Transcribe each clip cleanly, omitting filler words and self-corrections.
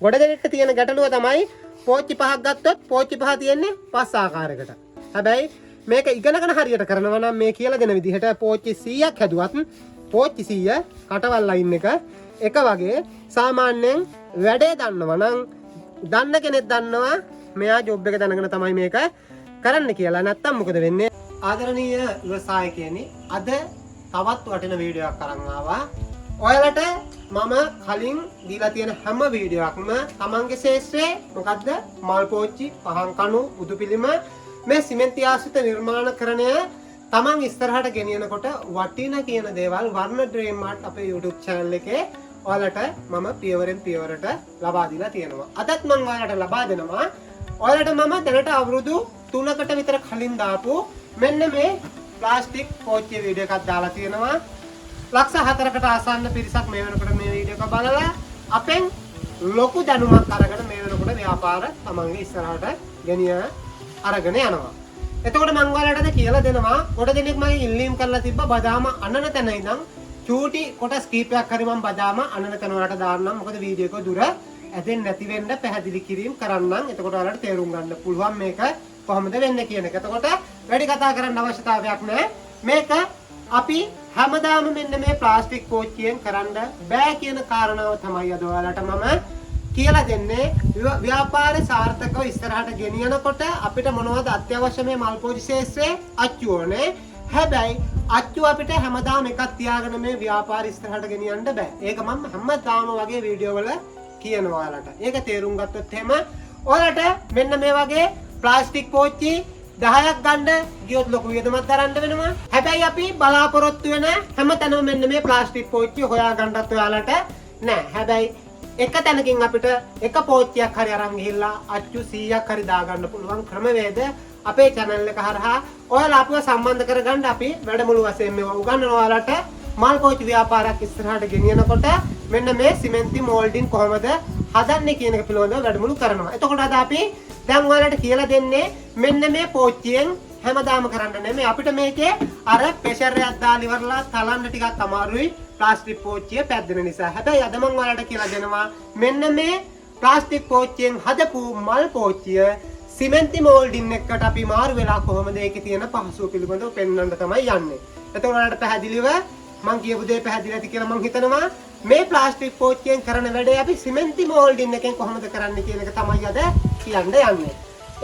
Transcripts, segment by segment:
ගොඩ දෙනෙක්ට තියෙන ගැටලුව තමයි පෝච්චි පහක් ගත්තොත් පෝච්චි පහ තියෙන්නේ පස් ආකාරයකට. හැබැයි මේක ඉගෙනගෙන හරියට කරනවා නම් මේ කියලා දෙන විදිහට පෝච්චි 100ක් හැදුවත් පෝච්චි 100 කටවල් ලයින් එක එක වගේ. සාමාන්‍යයෙන් වැඩේ දන්නවා නම් දන්න කෙනෙක් දන්නවා මෙයා ජොබ් එක දැනගෙන තමයි මේක කරන්න කියලා. නැත්තම් මොකද වෙන්නේ? ආදරණීය ව්‍යවසායකයනි, අද තවත් වටින වීඩියෝ එකක් අරන් ආවා. ඔයාලට මම කලින් දීලා තියෙන හැම වීඩියෝ එකක්ම තමන්ගේ ශේෂ්ත්‍රයේ මොකද්ද මල් පෝච්චි, පහන් කණු, බුදු පිළිම මේ සිමෙන්ති ආශ්‍රිත නිර්මාණකරණය තමන් ඉස්සරහට ගෙනියනකොට වටින කියන දේවල් වර්ණ ඩ්‍රීම් මාර්ට් අපේ YouTube channel එකේ ඔයාලට මම පියවරෙන් පියවරට ලබා දීලා තියෙනවා. අදත් මම ඔයාලට ලබා දෙනවා. ඔයාලට මම දැනට අවුරුදු 3කට විතර කලින් දාපු මෙන්න මේ ප්ලාස්ටික් පෝච්චි වීඩියෝ එකක් දාලා තියෙනවා. ලක්ෂ 4කට ආසන්න පිරිසක් මේ වෙනකොට මේ වීඩියෝ එක බලලා අපෙන් ලොකු දැනුමක් අරගෙන මේ වෙනකොට ව්‍යාපාර තමන්ගේ ඉස්සරහට ගෙනිය අරගෙන යනවා. එතකොට මං ඔයාලට කියලා දෙනවා, ගොඩ දෙනෙක් මගෙන් ඉල්ලීම් කරලා තිබ්බා බදාම අනන තැන ඉඳන් චූටි කොටස් කීපයක් හරි මං බදාම අනන තැන වලට දාන්නම්. මොකද වීඩියෝ එක දුර ඇදෙන්නේ නැති වෙන්න පැහැදිලි කිරීම කරන්නම්. එතකොට ඔයාලට තේරුම් ගන්න පුළුවන් මේක කොහොමද වෙන්නේ කියන එක. එතකොට වැඩි කතා කරන්න අවශ්‍යතාවයක් නැහැ. මේක අපි හැමදාම මෙන්න මේ ප්ලාස්ටික් පෝච්චියෙන් කරන්න බෑ කියන කාරණාව තමයි අද ඔයාලට මම කියලා දෙන්නේ. ව්‍යාපාර සාර්ථකව ඉස්සරහට ගෙනියනකොට අපිට මොනවද අත්‍යවශ්‍ය මේ මල් පෝච්චි ශේෂ්ත්‍රයේ අච්චු ඕනේ. හැබැයි අච්චු අපිට හැමදාම එකක් තියාගෙන මේ ව්‍යාපාර ඉස්සරහට ගෙනියන්න බෑ. ඒක මම හැමදාම වගේ වීඩියෝ වල කියනවා ඔයාලට. ඒක තේරුම් ගත්තොත් එහෙම ඔයාලට මෙන්න මේ වගේ ප්ලාස්ටික් පෝච්චි 10ක් ගන්න ගියොත් ලොකු වියදමක් දරන්න වෙනවා. හැබැයි අපි බලාපොරොත්තු වෙන හැම තැනම මෙන්න මේ ප්ලාස්ටික් පෝච්චි හොයා ගන්නත් ඔයාලට නෑ. හැබැයි එක තැනකින් අපිට එක පෝච්චියක් හරි අරන් ගිහිල්ලා අච්චු 100ක් හරි දාගන්න පුළුවන් ක්‍රමවේද අපේ channel එක හරහා ඔයාලා අපිව සම්බන්ධ කරගන්න අපි වැඩමුළු වශයෙන් මේවා උගන්වනවා. ඔයාලට මල් පෝච්චි ව්‍යාපාරයක් ඉස්සරහට ගෙනියනකොට මෙන්න මේ සිමෙන්ති මෝල්ඩින් කොහොමද හදන්නේ කියන එක පිළිබඳව වැඩමුළු කරනවා. එතකොට අද අපි දැන් ඔයාලට කියලා දෙන්නේ මෙන්න මේ පෝච්චියෙන් හැමදාම කරන්න නෙමෙයි. අපිට මේකේ අර ප්‍රෙෂර් එකක් දාලා ඉවරලා තලන්න ටිකක් අමාරුයි ප්ලාස්ටික් පෝච්චිය පැද්දෙන නිසා. හැබැයි අද මම ඔයාලට කියලා දෙනවා මෙන්න මේ ප්ලාස්ටික් පෝච්චියෙන් හදපු මල් පෝච්චිය සිමෙන්ති මෝල්ඩින් එකට අපි මාරු වෙලා කොහොමද ඒකේ තියෙන පහසුව පිළිබඳව පෙන්වන්න තමයි යන්නේ. එතකොට ඔයාලට පැහැදිලිව මං කියපු දේ පැහැදිලි ඇති කියලා මං හිතනවා. මේ ප්ලාස්ටික් පෝච්චියෙන් කරන වැඩේ අපි සිමෙන්ති මෝල්ඩින් එකෙන් කොහොමද කරන්නේ කියන එක තමයි අද කියන්න යන්නේ.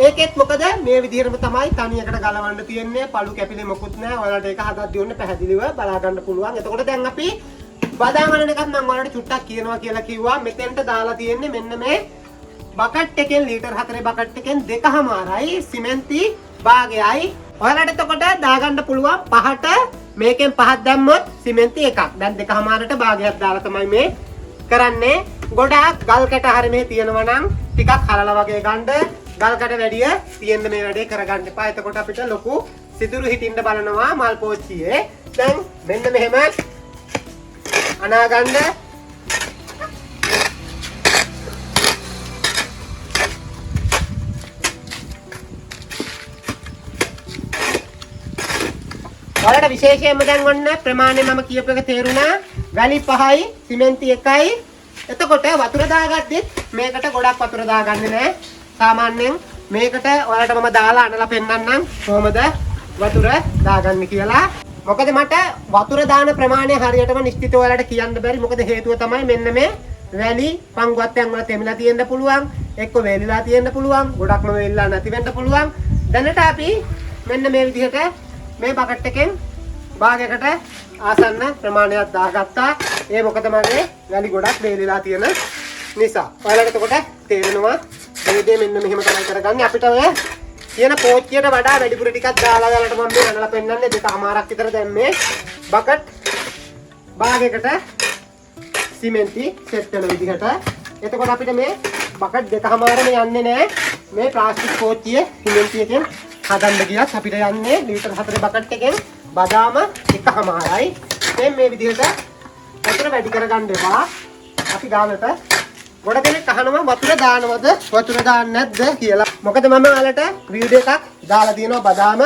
ඒකෙත් මොකද මේ විදිහටම තමයි තනියකට ගලවන්න තියෙන්නේ. පළු කැපිලි මොකුත් නෑ. ඔයාලට ඒක හදද්දී ඔන්න පැහැදිලිව බලා ගන්න පුළුවන්. එතකොට දැන් අපි බදාම් අනන එකත් මං ඔයාලට චුට්ටක් කියනවා කියලා කිව්වා. මෙතෙන්ට දාලා තියෙන්නේ මෙන්න මේ බකට් එකෙන් ලීටර් 4 බකට් එකෙන් 2.5යි සිමෙන්ති භාගයයි. ඔයාලට එතකොට දාගන්න පුළුවන් පහට, මේකෙන් පහක් දැම්මොත් සිමෙන්ති එකක්. දැන් 2.5ට භාගයක් දාලා තමයි මේ කරන්නේ. ගොඩාක් ගල් කැට හරි මේ තියෙනවා නම් ටිකක් හලලා වගේ ගන්න. ගල් කැට වැඩිය තියෙන්න මේ වැඩේ කරගන්න එපා. එතකොට අපිට ලොකු සිදුරු හිටින්න බලනවා මල් පෝච්චියේ. දැන් මෙන්න මෙහෙම අනාගන්න. ඔයාලට විශේෂයෙන්ම දැන් ඔන්න ප්‍රමාණය මම කියපු එක තේරුණා. වැලි 5යි සිමෙන්ති 1යි. එතකොට වතුර දාගද්දිත් මේකට ගොඩක් වතුර දාගන්නේ නෑ. සාමාන්‍යයෙන් මේකට ඔයාලට මම දාලා අනලා පෙන්නන්නම් කොහොමද වතුර දාගන්නේ කියලා. මොකද මට වතුර දාන ප්‍රමාණය හරියටම නිශ්චිතව ඔයාලට කියන්න බැරි. මොකද හේතුව තමයි මෙන්න මේ වැලි පංගුවත්තයන් වල තෙමිලා තියෙන්න පුළුවන්, එක්ක වේලිලා තියෙන්න පුළුවන්, ගොඩක්ම වේලිලා නැති වෙන්න පුළුවන්. දැනට අපි මෙන්න මේ විදිහට මේ බකට් එකෙන් භාගයකට ආසන්න ප්‍රමාණයක් දාගත්තා. ඒ මොකද මගේ වැලි ගොඩක් වේලිලා තියෙන නිසා. ඔයාලට එතකොට තේරෙනවා මේ දේ මෙන්න මෙහෙම තමයි කරගන්නේ. අපිට ඔය කියන පෝච්චියට වඩා වැඩිපුර ටිකක් දාලා ඔයාලට මම මේ අනලා පෙන්නන්නේ 2.5ක් විතර දැන් මේ බකට් භාගයකට සිමෙන්ති සෙට් වෙන විදිහට. එතකොට අපිට මේ බකට් 2.5ම යන්නේ නෑ. මේ ප්ලාස්ටික් පෝච්චියේ සිමෙන්ති එකෙන් හදන්න ගියත් අපිට යන්නේ ලීටර් 4 බකට් එකෙන් බදාම 1.5යි. දැන් මේ විදිහට වතුර වැඩි කරගන්න එපා. අපි ගානට ගොඩ දෙනෙක් අහනවා වතුර දානවද වතුර දාන්නේ නැද්ද කියලා. මොකද මම ඔයාලට වීඩියෝ එකක් දාලා තියෙනවා බදාම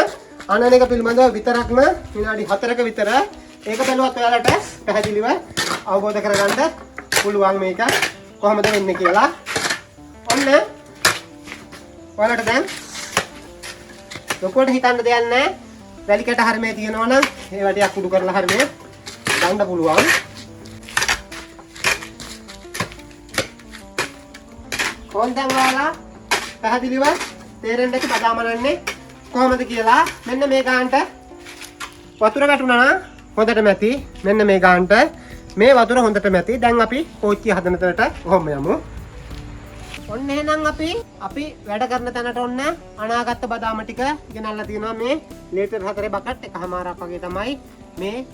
අනන එක පිළිබඳව විතරක්ම විනාඩි 4ක විතර. ඒක බැලුවත් ඔයාලට පැහැදිලිව අවබෝධ කරගන්න පුළුවන් මේක කොහොමද වෙන්නේ කියලා. ඔන්න ඔයාලට දැන් ලොකුවට හිතන්න දෙයක් නැහැ. වැලි කැට හරමේ තියෙනවා නම් ඒවා ටිකක් උඩු කරලා හරමේ ගන්න පුළුවන්. කොන් දැන් ඔයාලා පැහැදිලිව තේරෙන්න ඇති බදාම අනන්නේ කොහොමද කියලා. මෙන්න මේ ගානට වතුර වැටුණා නම් හොඳටම ඇති. මෙන්න මේ ගානට මේ වතුර හොඳටම ඇති. දැන් අපි කෝච්චිය හදන තැනට ඔහොම යමු. ඔන්න එහෙනම් අපි වැඩ කරන තැනට ඔන්න අනාගත බදාම ටික ගෙනල්ලා තියෙනවා. මේ ලීටර් 4 බකට් එකහමාරක් වගේ තමයි මේ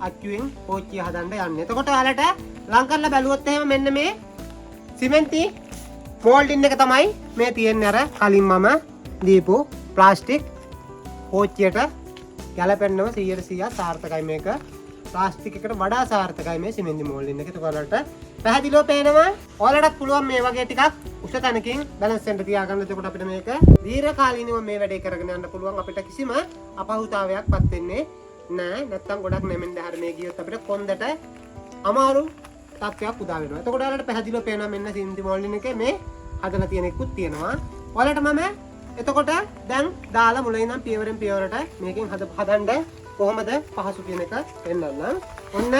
අච්චුවෙන් කෝච්චිය හදන්න යන්නේ. එතකොට ඔයාලට ලං කරලා බැලුවොත් එහෙම මෙන්න මේ සිමෙන්ති මෝල්ඩින් එක තමයි මේ තියෙන්නේ. අර කලින් මම දීපු ප්ලාස්ටික් කෝච්චියට ගැලපෙන්නම 100% සාර්ථකයි මේක. ප්ලාස්ටික් එකට වඩා සාර්ථකයි මේ සිමෙන්ති මෝල්ඩින් එක. එතකොට ඔයාලට පැහැදිලිව පේනවා. ඔයාලටත් පුළුවන් මේ වගේ ටිකක් උස තැනකින් බැලන්ස් වෙන්න තියාගන්න. එතකොට අපිට මේක දීර්ඝකාලීනව මේ වැඩේ කරගෙන යන්න පුළුවන්. අපිට කිසිම අපහසුතාවයක් පත් වෙන්නේ නෑ. නැත්තම් ගොඩක් නැමෙන්න හැර මේ ගියොත් අපිට කොන්දට අමාරු තත්ත්වයක් උදා වෙනවා. එතකොට ඔයාලට පැහැදිලිව පේනවා මෙන්න සිමෙන්ති මෝල්ඩින් එකේ මේ හදලා තියෙන එකකුත් තියෙනවා. ඔයාලට මම එතකොට දැන් දාලා මුලින් ඉඳන් පියවරෙන් පියවරට මේකෙන් හදන්න කොහොමද පහසු කියන එක පෙන්නන්නම්. ඔන්න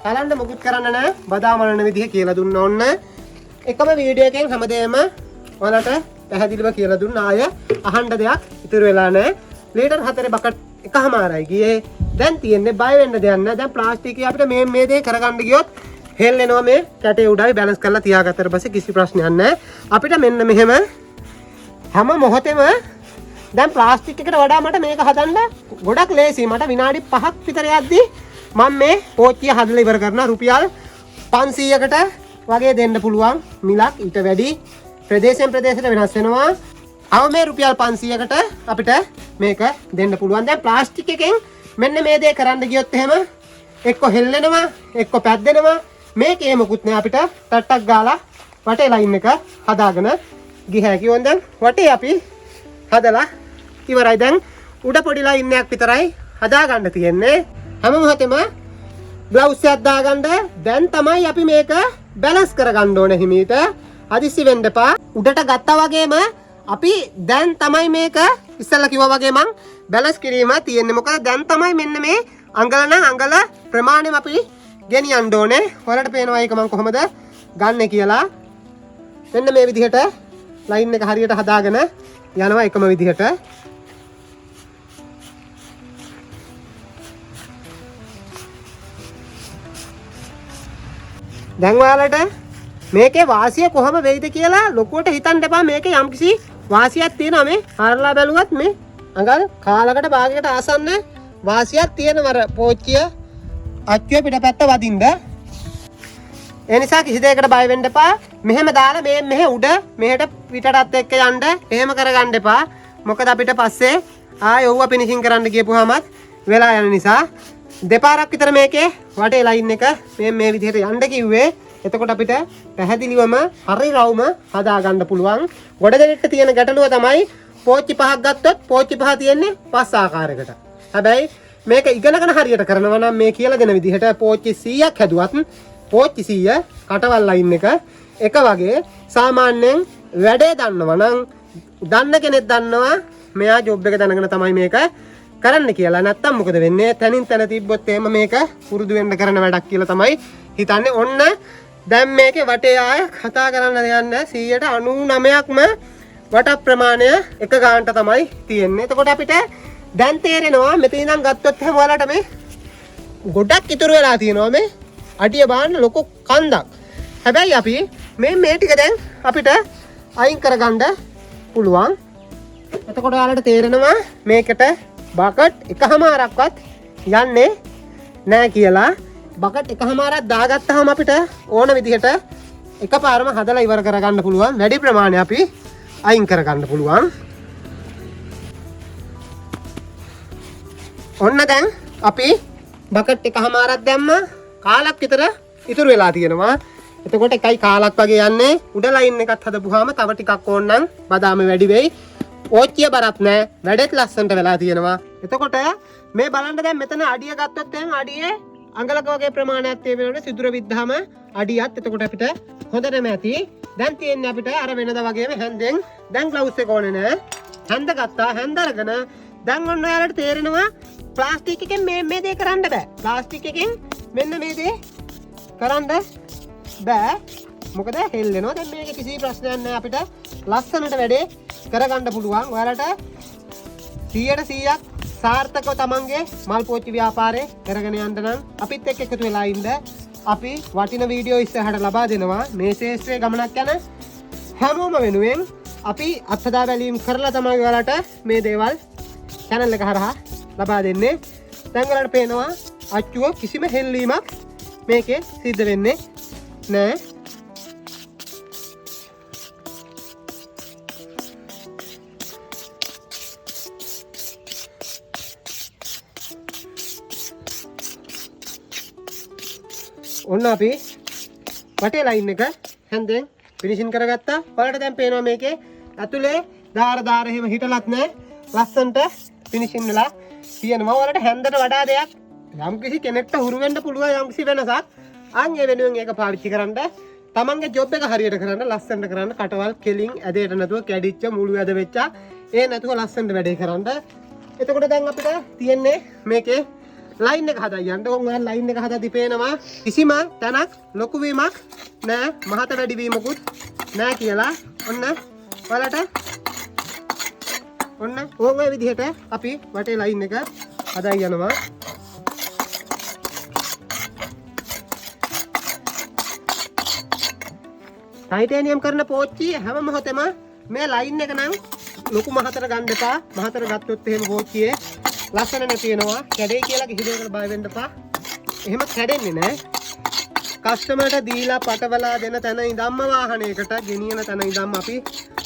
බලන්න මොකුත් කරන්න නෑ. බදාම අනන විදිහ කියලා දුන්නා. ඔන්න එකම වීඩියෝ එකෙන් හැමදේම ඔයාලට පැහැදිලිව කියලා දුන්නා. ආය අහන්න දෙයක් ඉතුරු වෙලා නෑ. ලීටර් 4 බකට් එකහමාරයි ගියේ. දැන් තියෙන්නේ බය වෙන්න දෙයක් නෑ. දැන් ප්ලාස්ටික් එකේ අපිට මේ දේ කරගන්න ගියොත් හෙල්ලෙනවා. මේ කැටේ උඩයි බැලන්ස් කරලා තියාගත්තට පස්සේ කිසි ප්‍රශ්නයක් නෑ. අපිට මෙන්න මෙහෙම හැම මොහොතෙම දැන් ප්ලාස්ටික් එකට වඩා මට මේක හදන්න ගොඩක් ලේසියි. මට විනාඩි 5ක් විතර යද්දි මම මේ පෝච්චිය හදලා ඉවර කරනවා. රුපියල් 500කට වගේ දෙන්න පුළුවන් මිලක්. ඊට වැඩි ප්‍රදේශයෙන් ප්‍රදේශයට වෙනස් වෙනවා. අව මේ රුපියල් 500කට අපිට මේක දෙන්න පුළුවන්. දැන් ප්ලාස්ටික් එකෙන් මෙන්න මේ දේ කරන්න ගියොත් එහෙම එක්ක හෙල්ලෙනවා එක්ක පැද්දෙනවා. මේකේ මොකුත් නෑ. අපිට තට්ටක් ගාලා වටේ ලයින් එක හදාගෙන ගිය හැකි. ඕන් දැන් වටේ අපි හදලා ඉවරයි. දැන් උඩ පොඩි ලයින් එකක් විතරයි හදාගන්න තියෙන්නේ. හැම මොහොතෙම බ්ලවුස් එකක් දාගන්න. දැන් තමයි අපි මේක බැලන්ස් කරගන්න ඕනේ හිමීට. හදිස්සි වෙන්න එපා. උඩට ගත්තා වගේම අපි දැන් තමයි මේක ඉස්සෙල්ලා කිව්වා වගේ මං බැලන්ස් කිරීම තියෙන්නේ. මොකද දැන් තමයි මෙන්න මේ අඟල නම් අඟල ප්‍රමාණයම අපි ගෙනියන්න ඕනේ. ඔයාලට පේනවා ඒක මං කොහොමද ගන්නෙ කියලා. මෙන්න මේ විදිහට ලයින් එක හරියට හදාගෙන යනවා එකම විදිහට. දැන් ඔයාලට මේකේ වාසිය කොහොම වෙයිද කියලා ලොකුවට හිතන්න එපා. මේකේ යම්කිසි වාසියක් තියෙනවා. මේ හරලා බැලුවත් මේ අඟල් කාලකට භාගයකට ආසන්න වාසියක් තියෙනවා. අර පෝච්චිය අච්චුවේ පිටපැත්ත වදින්න. ඒ නිසා කිසි දෙයකට බය වෙන්න එපා. මෙහෙම දාලා මේ මෙහෙ උඩ මෙහෙට පිටටත් එක්ක යන්න එහෙම කරගන්න එපා. මොකද අපිට පස්සේ ආයෙ ඔව්ව ෆිනිෂින් කරන්න ගියපුවාමත් වෙලා යන නිසා දෙපාරක් විතර මේකේ වටේ ලයින් එක මේ විදිහට යන්න කිව්වේ. එතකොට අපිට පැහැදිලිවම හරි රවුම හදාගන්න පුළුවන්. ගොඩ දෙනෙක්ට තියෙන ගැටලුව තමයි පෝච්චි පහක් ගත්තොත් පෝච්චි පහ තියෙන්නේ පස් ආකාරයකට. හැබැයි මේක ඉගෙනගෙන හරියට කරනවා නම් මේ කියලා දෙන විදිහට පෝච්චි 100ක් හැදුවත් පෝච්චි 100 කටවල් ලයින් එක එක වගේ. සාමාන්‍යයෙන් වැඩේ දන්නවා නම් දන්න කෙනෙක් දන්නවා මෙයා ජොබ් එක දැනගෙන තමයි මේක කරන්න කියලා. නැත්තම් මොකද වෙන්නේ? තනින් තන තිබ්බොත් එහෙම මේක පුරුදු වෙන්න කරන වැඩක් කියලා තමයි හිතන්නේ. ඔන්න දැන් මේකේ වටේ ආය කතා කරන්න දෙයක් නෑ. 99%ක්ම වට ප්‍රමාණය එක ගානට තමයි තියෙන්නේ. එතකොට අපිට දැන් තේරෙනවා මෙතන ඉඳන් ගත්තොත් එහෙම ඔයාලට මේ ගොඩක් ඉතුරු වෙලා තියෙනවා. මේ අඩිය බාන්න ලොකු කන්දක්. හැබැයි අපි මේ ටික දැන් අපිට අයින් කරගන්න පුළුවන්. එතකොට ඔයාලට තේරෙනවා මේකට බකට් එකහමාරක්වත් යන්නේ නෑ කියලා. බකට් එකහමාරක් දාගත්තාම අපිට ඕන විදිහට එකපාරම හදලා ඉවර කරගන්න පුළුවන්. වැඩි ප්‍රමාණය අපි අයින් කරගන්න පුළුවන්. ඔන්න දැන් අපි බකට් එකහමාරක් දැම්ම. කාලක් විතර ඉතුරු වෙලා තියෙනවා. එතකොට එකයි කාලක් වගේ යන්නේ. උඩ ලයින් එකත් හදපුවාම තව ටිකක් ඕනනම් බදාම වැඩි වෙයි. පෝච්චිය බරත් නෑ. වැඩෙත් ලස්සනට වෙලා තියෙනවා. එතකොට මේ බලන්න දැන් මෙතන අඩිය ගත්තොත් එහෙනම් අඩියේ අඟලක වගේ ප්‍රමාණයක් තියෙනවනේ. සිදුර විද්දාම අඩියත් එතකොට අපිට හොඳටම ඇති. දැන් තියෙන්නේ අපිට අර වෙනදා වගේම හැන්දෙන් දැන් ග්ලව්ස් එක ඕනේ නෑ. හැන්ද ගත්තා. හැන්ද අරගෙන දැන් ඔන්න ඔයාලට තේරෙනවා ප්ලාස්ටික් එකෙන් මේ මේ දේ කරන්න බෑ. ප්ලාස්ටික් එකෙන් මෙන්න මේ දේ කරන්න බෑ. මොකද හෙල්ලෙනවා. දැන් මේක කිසි ප්‍රශ්නයක් නෑ, අපිට ලස්සනට වැඩේ කරගන්න පුළුවන්. ඔයාලට 100%ක් සාර්ථකව තමන්ගේ මල් පෝච්චි ව්‍යාපාරේ කරගෙන යන්න නම් අපිත් එක්ක එකතු වෙලා ඉන්න. අපි වටින වීඩියෝ ඉස්සරහට ලබා දෙනවා. මේ ක්ෂේත්‍රයේ ගමනක් යන හැමෝම වෙනුවෙන් අපි අත්හදා බැලීම් කරලා තමයි ඔයාලට මේ දේවල් චැනල් එක හරහා ලබා දෙන්නේ. දැන් ඔයාලට පේනවා අච්චුව කිසිම හෙල්ලීමක් මේකේ සිද්ධ වෙන්නේ නෑ. ඔන්න අපි වටේ ලයින් එක හැන්දෙන් ෆිනිෂින් කරගත්තා. ඔයාලට දැන් පේනවා මේකේ ඇතුලේ දාර දාර එහෙම හිටලත් නෑ. ලස්සනට ෆිනිෂින් වෙලා තියෙනවා. ඔයාලට හැන්දට වඩා දෙයක් යම්කිසි කෙනෙක්ට හුරු වෙන්න පුළුවන් යම්කිසි වෙනසක්. අන් ඒ වෙනුවෙන් ඒක පාවිච්චි කරන්න. තමන්ගේ ජොබ් එක හරියට කරන්න, ලස්සනට කරන්න, කටවල් කෙලින් ඇදේට නැතුව කැඩිච්ච මුළු ඇද වෙච්ච ඒ නැතුව ලස්සනට වැඩේ කරන්න. එතකොට දැන් අපිට තියෙන්නේ මේකේ ලයින් එක හදා යන්න. ඕන් ඔයාලා ලයින් එක හදා දීපේනවා. කිසිම තැනක් ලොකු වීමක් නෑ, මහත වැඩි වීමකුත් නෑ කියලා. ඔන්න ඔයාලට ඔන්න ඕන් ඔය විදිහට අපි වටේ ලයින් එක හදා යනවා. ටයිටේනියම් කරන පෝච්චි හැම මොහොතෙම මේ ලයින් එක නම් ලොකු මහතර ගන්න එපා. මහතර ගත්තොත් එහෙම පෝච්චියේ ලස්සන නැති වෙනවා. කැඩේ කියලා කිසි දෙයකට බය වෙන්න එපා. එහෙම කැඩෙන්නේ නෑ. කස්ටමර්ට දීලා පටවලා දෙන තැන ඉඳන්ම වාහනයකට ගෙනියන තැන ඉඳන්ම අපි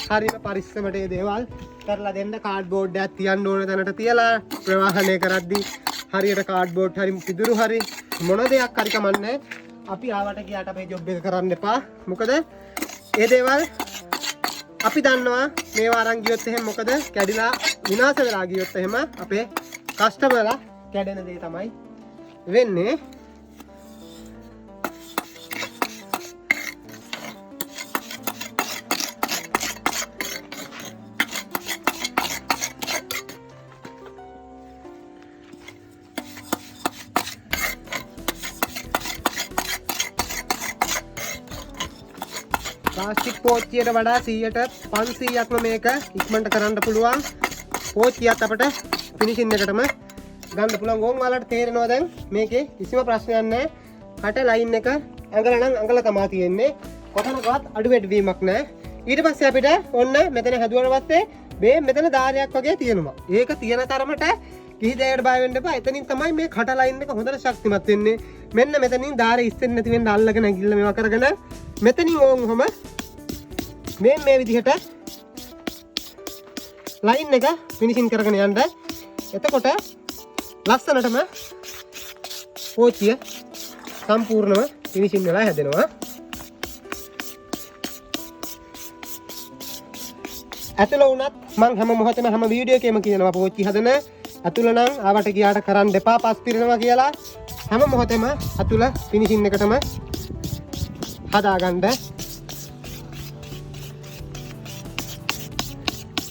හරිම පරිස්සමට මේ දේවල් කරලා දෙන්න. කාඩ්බෝඩ් එකක් තියන්න ඕන තැනට තියලා ප්‍රවාහනය කරද්දි හරියට කාඩ්බෝඩ් හරි පිදුරු හරි මොන දෙයක් හරි කමන්නේ. අපි ආවට ගියාට අපේ ජොබ් එක කරන්න එපා. මොකද ඒ දේවල් අපි දන්නවා මේවා අරන් ගියොත් එහෙම මොකද කැඩිලා විනාශ වෙලා ගියොත් එහෙම අපේ කස්ටමර්ලා කැඩෙන දේ තමයි වෙන්නේ. ප්ලාස්ටික් පෝච්චියට වඩා 100ට 500ක්ම මේක ඉක්මනට කරන්න පුළුවන්. පෝච්චියත් අපිට ෆිනිෂින් එකටම ගන්න පුළුවන්. ඕන් ඔයාලට තේරෙනවා දැන් මේකේ කිසිම ප්‍රශ්නයක් නැහැ. කට ලයින් එක ඇඟල නම් ඇඟල තමා තියෙන්නේ. කොතනකවත් අඩු වැඩි වීමක් නැහැ. ඊට පස්සේ අපිට ඔන්න මෙතන හැදුවට පස්සේ මේ මෙතන ධාරයක් වගේ තියෙනවා. ඒක තියෙන තරමට කිසි දෙයකට බය වෙන්න එපා. එතනින් තමයි මේ කට ලයින් එක හොඳට ශක්තිමත් වෙන්නේ. මෙන්න මෙතනින් ධාරය ඉස්සෙන්නේ නැති වෙන්න අල්ලගෙන ඇඟිල්ල මේවා කරගෙන මෙතනින් ඕන් ඔහම මේ මේ විදිහට ලයින් එක ෆිනිෂින් කරගෙන යන්න. එතකොට ලස්සනටම පෝච්චිය සම්පූර්ණව ෆිනිෂින් වෙලා හැදෙනවා. ඇතුළ වුණත් මං හැම මොහොතෙම හැම වීඩියෝ එකේම කියනවා පෝච්චි හදන ඇතුළ නම් ආවට ගියාට කරන්න එපා පස් පිරෙනවා කියලා. හැම මොහොතෙම ඇතුළ ෆිනිෂින් එකටම හදාගන්න.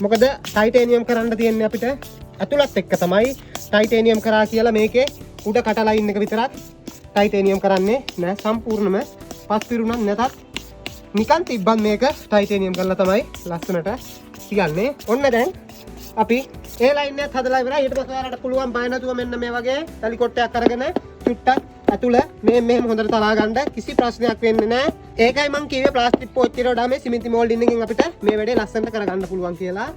මොකද ටයිටේනියම් කරන්න තියෙන්නේ අපිට ඇතුළත් එක්ක තමයි. ටයිටේනියම් කරා කියලා මේකේ උඩ කට ලයින් එක විතරක් ටයිටේනියම් කරන්නේ නෑ. සම්පූර්ණම පස් පිරුණත් නැතත් නිකන් තිබ්බත් මේක ටයිටේනියම් කරලා තමයි ලස්සනට තියන්නේ. ඔන්න දැන් අපි ඒ ලයින් එකත් හදලා ඉවරයි. ඊට පස්සේ ඔයාලට පුළුවන් බය නැතුව මෙන්න මේ වගේ තලි කොට්ටයක් අරගෙන චුට්ටක් ඇතුළ මේ මෙහෙම හොඳට තලා ගන්න. කිසි ප්‍රශ්නයක් වෙන්නේ නෑ. ඒකයි මං කිව්වේ ප්ලාස්ටික් පෝච්චියට වඩා මේ සිමෙන්ති මෝල්ඩින් එකෙන් අපිට මේ වැඩේ ලස්සනට කරගන්න පුළුවන් කියලා.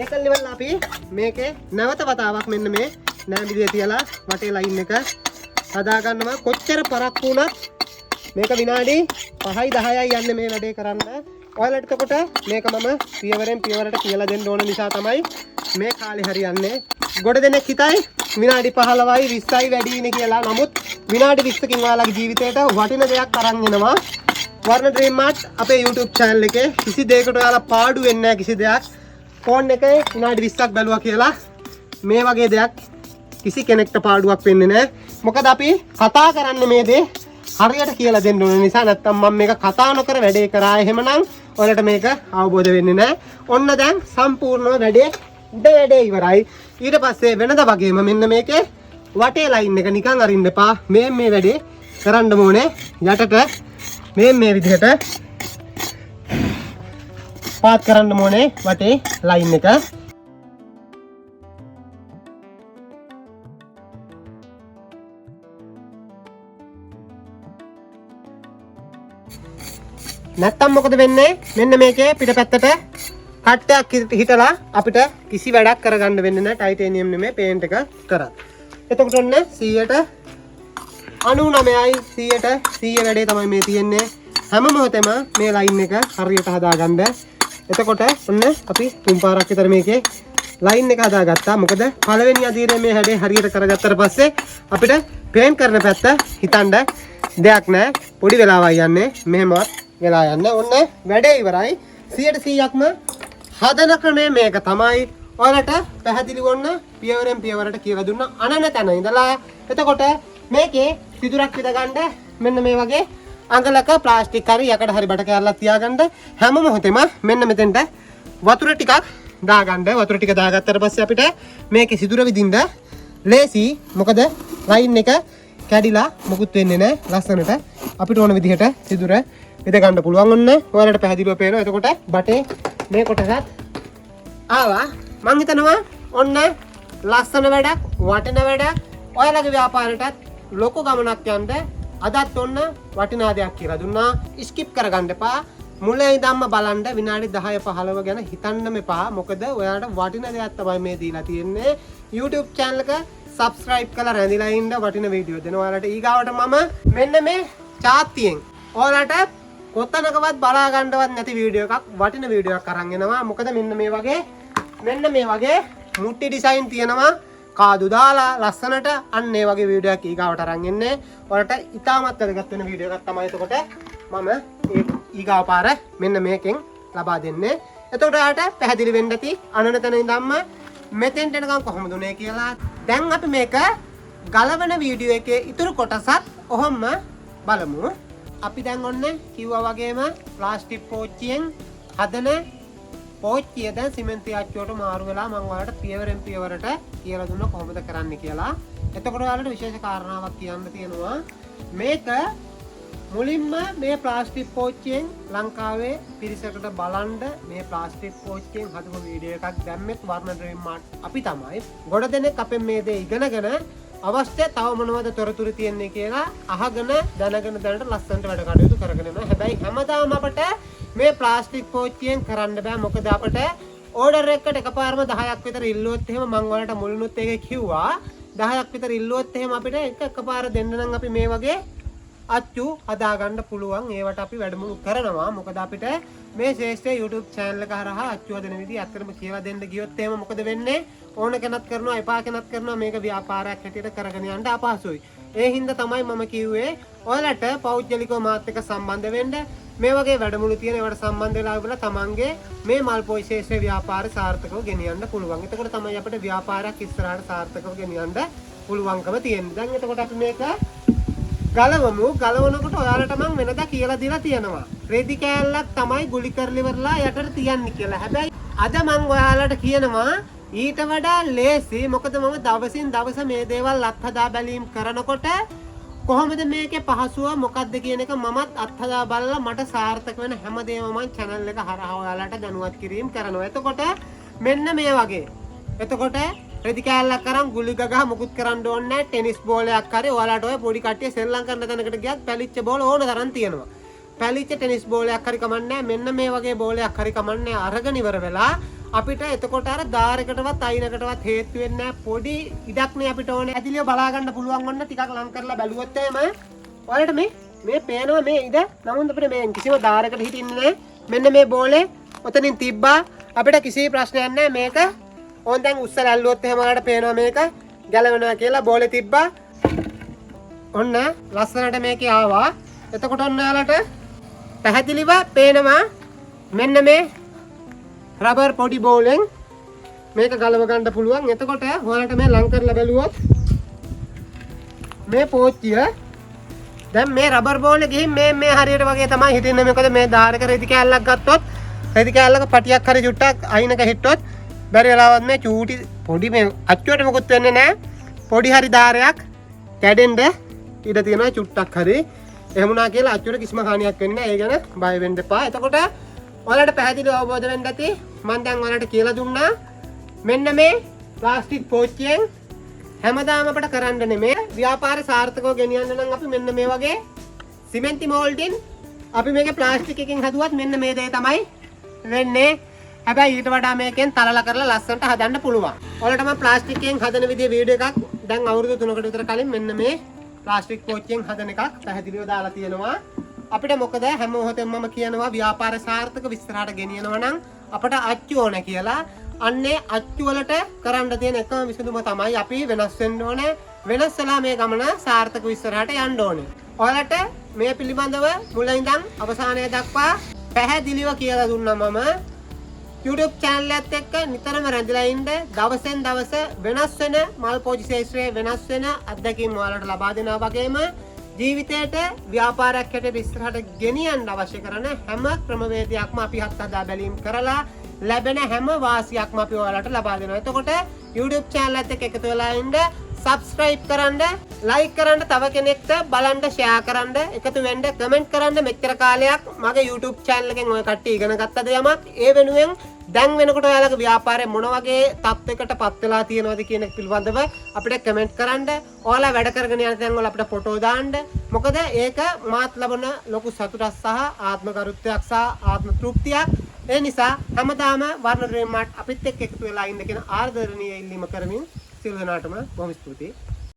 ඒකල් ඉවරලා අපි මේකේ නැවත වතාවක් මෙන්න මේ නෑමිලිය තියලා වටේ ලයින් එක හදා ගන්නවා. කොච්චර පරක්කු වුණත් මේක විනාඩි 5යි 10යි යන්නේ මේ වැඩේ කරන්න. ඔයාලට එතකොට මේක මම පියවරෙන් පියවරට කියලා දෙන්න ඕන නිසා තමයි මේ කාලේ හරියන්නේ. ගොඩ දෙනෙක් හිතයි විනාඩි 15යි 20යි වැඩි ඉන්නේ කියලා. නමුත් විනාඩි 20කින් ඔයාලගේ ජීවිතේට වටින දෙයක් අරන් එනවා. වර්ණ ඩ්‍රීම් මාර්ට් අපේ YouTube channel එකේ කිසි දෙයකට ඔයාලා පාඩු වෙන්නේ නැහැ. කිසි දෙයක් ෆෝන් එකේ විනාඩි 20ක් බැලුවා කියලා මේ වගේ දෙයක් කිසි කෙනෙක්ට පාඩුවක් වෙන්නේ නැහැ. මොකද අපි කතා කරන්නේ මේ දේ හරියට කියලා දෙන්න ඕන නිසා, නැත්තම් මම මේක කතා නොකර වැඩේ කරා එහෙමනම් ඔයාලට මේක අවබෝධ වෙන්නේ නැහැ. ඔන්න දැන් සම්පූර්ණව වැඩේ උඩ වැඩේ ඉවරයි. ඊට පස්සේ වෙනද වගේම මෙන්න මේකේ වටේ ලයින් එක නිකන් අරින්න එපා. මේ මේ වැඩේ කරන්න ඕනේ. යටට මේ මේ විදිහට පාත් කරන්න ඕනේ වටේ ලයින් එක. නැත්තම් මොකද වෙන්නේ? මෙන්න මේකේ පිටපැත්තට කට්ටයක් හිටලා අපිට කිසි වැඩක් කරගන්න වෙන්නේ නැහැ. ටයිටේනියම් නෙමෙයි පේන්ට් එක කරත්. එතකොට ඔන්න 99යි 100% වැඩේ තමයි මේ තියෙන්නේ. හැම මොහොතෙම මේ ලයින් එක හරියට හදාගන්න. එතකොට ඔන්න අපි තුන් පාරක් විතර මේකේ ලයින් එක හදාගත්තා. මොකද පළවෙනි අදියරේ මේ හැඩේ හරියට කරගත්තට පස්සේ අපිට පේන්ට් කරන පැත්ත හිතන්න දෙයක් නෑ. පොඩි වෙලාවයි යන්නේ. මෙහෙමවත් වෙලා යන්න. ඔන්න වැඩේ ඉවරයි. 100%ක්ම හදන ක්‍රමය මේක තමයි. ඔයාලට පැහැදිලි වොන්න පියවරෙන් පියවරට කියලා දුන්නා අනන තැන ඉඳලා. එතකොට මේකේ සිදුරක් විදගන්න මෙන්න මේ වගේ අඟලක ප්ලාස්ටික් හරි යකඩ හරි බට කෑල්ලක් තියාගන්න. හැම මොහොතෙම මෙන්න මෙතෙන්ට වතුර ටිකක් දාගන්න. වතුර ටික දාගත්තට පස්සේ අපිට මේකේ සිදුර විදින්න ලේසි. මොකද ලයින් එක කැඩිලා මොකුත් වෙන්නේ නැහැ. ලස්සනට අපිට ඕන විදිහට සිදුර විද ගන්න පුළුවන්. ඔන්න ඔයාලට පැහැදිලිව පේනවා. එතකොට බටේ මේ කොටසත් ආවා. මං හිතනවා ඔන්න ලස්සන වැඩක්, වටින වැඩක්. ඔයාලගේ ව්‍යාපාරයටත් ලොකු ගමනක් යන්න අදත් ඔන්න වටිනා දෙයක් කියලා දුන්නා. ස්කිප් කරගන්න එපා. මුල ඉඳන්ම බලන්න. විනාඩි 10 15 ගැන හිතන්නම එපා. මොකද ඔයාලට වටින දෙයක් තමයි මේ දීලා තියෙන්නේ. YouTube channel එක subscribe කරලා රැඳිලා ඉන්න වටින වීඩියෝ දෙනවා ඔයාලට. ඊගාවට මම මෙන්න මේ චාත්තියෙන් ඔයාලට කොතනකවත් බලා ගන්නවත් නැති වීඩියෝ එකක්, වටින වීඩියෝ එකක් අරන් එනවා. මොකද මෙන්න මේ වගේ මුට්ටි ඩිසයින් තියෙනවා කාදු දාලා ලස්සනට. අන්න ඒ වගේ වීඩියෝ එකක් ඊගාවට අරන් එන්නේ. ඔයාලට ඉතාමත් වැදගත් වෙන වීඩියෝ එකක් තමයි එතකොට මම ඒ ඊගාව පාර මෙන්න මේකෙන් ලබා දෙන්නේ. එතකොට ඔයාලට පැහැදිලි වෙන්න ඇති අනන තැන ඉඳන්ම මෙතෙන්ට එනකම් කොහොමද උනේ කියලා. දැන් අපි මේක ගලවන වීඩියෝ එකේ ඉතුරු කොටසත් ඔහොම බලමු. අපි දැන් ඔන්න කිව්වා වගේම ප්ලාස්ටික් පෝච්චියෙන් හදන පෝච්චිය දැන් සිමෙන්ති අච්චුවට මාරු වෙලා මං ඔයාලට පියවරෙන් පියවරට කියලා දුන්නා කොහොමද කරන්න කියලා. එතකොට ඔයාලට විශේෂ කාරණාවක් කියන්න තියෙනවා. මේක මුලින්ම මේ ප්ලාස්ටික් පෝච්චියෙන් ලංකාවේ පිරිසකට බලන්ඩ මේ ප්ලාස්ටික් පෝච්චියෙන් හදපු වීඩියෝ එකක් දැම්මෙත් වර්ණ ඩ්‍රීම් මාර්ට් අපි තමයි. ගොඩ දෙනෙක් අපෙන් මේ දේ ඉගෙනගෙන අවශ්‍ය තව මොනවද තොරතුරු තියෙන්නේ කියලා අහගෙන දැනගෙන දැනට ලස්සනට වැඩ කටයුතු කරගෙන යනවා. හැබැයි හැමදාම අපට මේ ප්ලාස්ටික් පෝච්චියෙන් කරන්න බෑ. මොකද අපට ඕඩර් එකකට එකපාරම 10ක් විතර ඉල්ලුවොත් එහෙම මං ඔයාලට මුලිනුත් ඒක කිව්වා. 10ක් විතර ඉල්ලුවොත් එහෙම අපිට එක එකපාර දෙන්න නම් අපි මේ වගේ අච්චු හදාගන්න පුළුවන්. ඒවට අපි වැඩමුළු කරනවා. මොකද අපිට මේ ශ්‍රේෂ්ඨ YouTube channel එක හරහා අච්චු හදන විදිහ ඇත්තටම කියලා දෙන්න ගියොත් එහෙම මොකද වෙන්නේ? ඕන කෙනත් කරනවා, එපා කෙනත් කරනවා. මේක ව්‍යාපාරයක් හැටියට කරගෙන යන්න අපහසුයි. ඒ හින්දා තමයි මම කිව්වේ ඔයාලට පෞද්ගලිකව මාත් එක්ක සම්බන්ධ වෙන්න, මේ වගේ වැඩමුළු තියෙන ඒවට සම්බන්ධ වෙලා ඉවරලා තමන්ගේ මේ මල් පොයි ශේෂ්ඨ ව්‍යාපාර සාර්ථකව ගෙනියන්න පුළුවන්. එතකොට තමයි අපිට ව්‍යාපාරයක් ඉස්සරහට සාර්ථකව ගෙනියන්න පුළුවන්කම තියෙන්නේ. දැන් එතකොට අපි මේක ගලවමු. ගලවනකොට ඔයාලට මං වෙනදා කියලා දීලා තියෙනවා. රෙදි කෑල්ලක් තමයි ගුලි කරලි වරලා යටට තියන්නේ කියලා. හැබැයි අද මං ඔයාලට කියනවා ඊට වඩා ලේසි. මොකද මම දවසින් දවස මේ දේවල් අත්හදා බැලීම් කරනකොට කොහොමද මේකේ පහසුව මොකද්ද කියන එක මමත් අත්හදා බලලා මට සාර්ථක වෙන හැමදේම මං channel එක හරහා ඔයාලට දැනුවත් කිරීම කරනවා. එතකොට මෙන්න මේ වගේ. එතකොට රෙදි කෑල්ලක් අරන් ගුලි ගගහ මුකුත් කරන්න ඕනේ නැහැ. ටෙනිස් බෝලයක් හරි ඔයාලට ඔය පොඩි කට්ටිය සෙල්ලම් කරන තැනකට ගියත් පැලිච්ච බෝල ඕන තරම් තියෙනවා. පැලිච්ච ටෙනිස් බෝලයක් හරි කමක් නැහැ. මෙන්න මේ වගේ බෝලයක් හරකමක් නැහැ. අරගෙන ඉවර වෙලා අපිට එතකොට අර දාරකටවත් අයිනකටවත් හේතු වෙන්නේ නැහැ. පොඩි ඉඩක් නේ අපිට ඕනේ. ඇදිලිය බලා ගන්න පුළුවන් වන්න ටිකක් ලං කරලා බැලුවොත් එහෙම ඔයාලට මේ පේනවා මේ ඉඩ. නමුත් අපිට මේ කිසිම දාරකට හිටින්නේ නැහැ. මෙන්න මේ බෝලේ ඔතනින් තිබ්බා. අපිට කිසි ප්‍රශ්නයක් නැහැ. මේක ඕන් දැන් උස්සලා ඇල්ලුවොත් එහෙම ඔයාලට පේනවා මේක ගැලවෙනවා කියලා. බෝලේ තිබ්බා. ඔන්න ලස්සනට මේකේ ආවා. එතකොට ඔන්න ඔයාලට පැහැදිලිව පේනවා මෙන්න මේ රබර් පොඩි බෝලෙන් මේක ගලව ගන්න පුළුවන්. එතකොට ඔයාලට මේ ලං කරලා බැලුවොත් මේ පෝච්චිය දැන් මේ රබර් බෝලේ ගිහින් මේ මේ හරියට වගේ තමයි හිටින්නේ. මොකද මේ දාරක රෙදි කෑල්ලක් ගත්තොත්, රෙදි කෑල්ලක පටියක් හරි චුට්ටක් අයිනක හිට්ටොත් බැරි වෙලාවත් මේ චූටි පොඩි මේ අච්චුවට මොකුත් වෙන්නේ නැහැ. පොඩි හරි දාරයක් කැඩෙන්න ඉඩ තියෙනවා චුට්ටක් හරි. එහෙම වුණා කියලා අච්චුවට කිසිම හානියක් වෙන්නේ නැහැ. ඒ ගැන බය වෙන්න එපා. එතකොට ඔයාලට පැහැදිලිව අවබෝධ වෙන්න ඇති. මම දැන් ඔයාලට කියලා දුන්නා මෙන්න මේ ප්ලාස්ටික් පෝච්චියෙන් හැමදාම අපිට කරන්න නෙමෙයි, ව්‍යාපාර සාර්ථකව ගෙනියන්න නම් අපි මෙන්න මේ වගේ සිමෙන්ති මෝල්ඩින් අපි මේක ප්ලාස්ටික් එකෙන් හදුවත් මෙන්න මේ දේ තමයි වෙන්නේ. හැබැයි ඊට වඩා මේකෙන් තලලා කරලා ලස්සනට හදන්න පුළුවන්. ඔයාලට මම ප්ලාස්ටික් එකෙන් හදන විදිය වීඩියෝ එකක් දැන් අවුරුදු 3කට විතර කලින් මෙන්න මේ ප්ලාස්ටික් පෝච්චියෙන් හදන එකක් පැහැදිලිව දාලා තියෙනවා. අපිට මොකද හැම මොහොතෙම මම කියනවා ව්‍යාපාර සාර්ථක විස්තරහට ගෙනියනවා නම් අපට අච්චු ඕන කියලා. අන්නේ අච්චු වලට කරන්න තියෙන එකම විසඳුම තමයි අපි වෙනස් වෙන්න ඕනේ. වෙනස් වෙලා මේ ගමන සාර්ථක විස්තරහට යන්න ඕනේ. ඔයාලට මේ පිළිබඳව මුල ඉඳන් අවසානය දක්වා පැහැදිලිව කියලා දුන්නා මම. YouTube channel එකත් එක්ක නිතරම රැඳිලා ඉන්න, දවසෙන් දවස වෙනස් වෙන මල් පෝච්චි ක්ෂේත්‍රයේ වෙනස් වෙන අත්දැකීම් ඔයාලට ලබා දෙනවා වගේම ජීවිතයට ව්‍යාපාරයක් හැටියට ඉස්සරහට ගෙනියන්න අවශ්‍ය කරන හැම ක්‍රමවේදයක්ම අපි හත් හදා බැලීම් කරලා ලැබෙන හැම වාසියක්ම අපි ඔයාලට ලබා දෙනවා. එතකොට YouTube channel එකත් එක්ක එකතු වෙලා ඉන්න, subscribe කරන්න, like කරන්න, තව කෙනෙක්ට බලන්න share කරන්න, එකතු වෙන්න, comment කරන්න. මෙච්චර කාලයක් මගේ YouTube channel එකෙන් ඔය කට්ටිය ඉගෙන ගත්තද යමක්, ඒ වෙනුවෙන් දැන් වෙනකොට ඔයාලගේ ව්‍යාපාරය මොන වගේ තත්ත්වයකට පත් වෙලා තියෙනවද කියන එක පිළිබඳව අපිට කමෙන්ට් කරන්න. ඔයාලා වැඩ කරගෙන යන තැන් වල අපිට ෆොටෝ දාන්න. මොකද ඒක මාත් ලබන ලොකු සතුටක් සහ ආත්ම ගරුත්වයක් සහ ආත්ම තෘප්තියක්. ඒ නිසා හැමදාම වර්ණ ඩ්‍රීම් මාර්ට් අපිත් එක්ක එකතු වෙලා ඉන්න කියන ආදරණීය ඉල්ලීම කරමින් සියලු දෙනාටම බොහොම ස්තුතියි.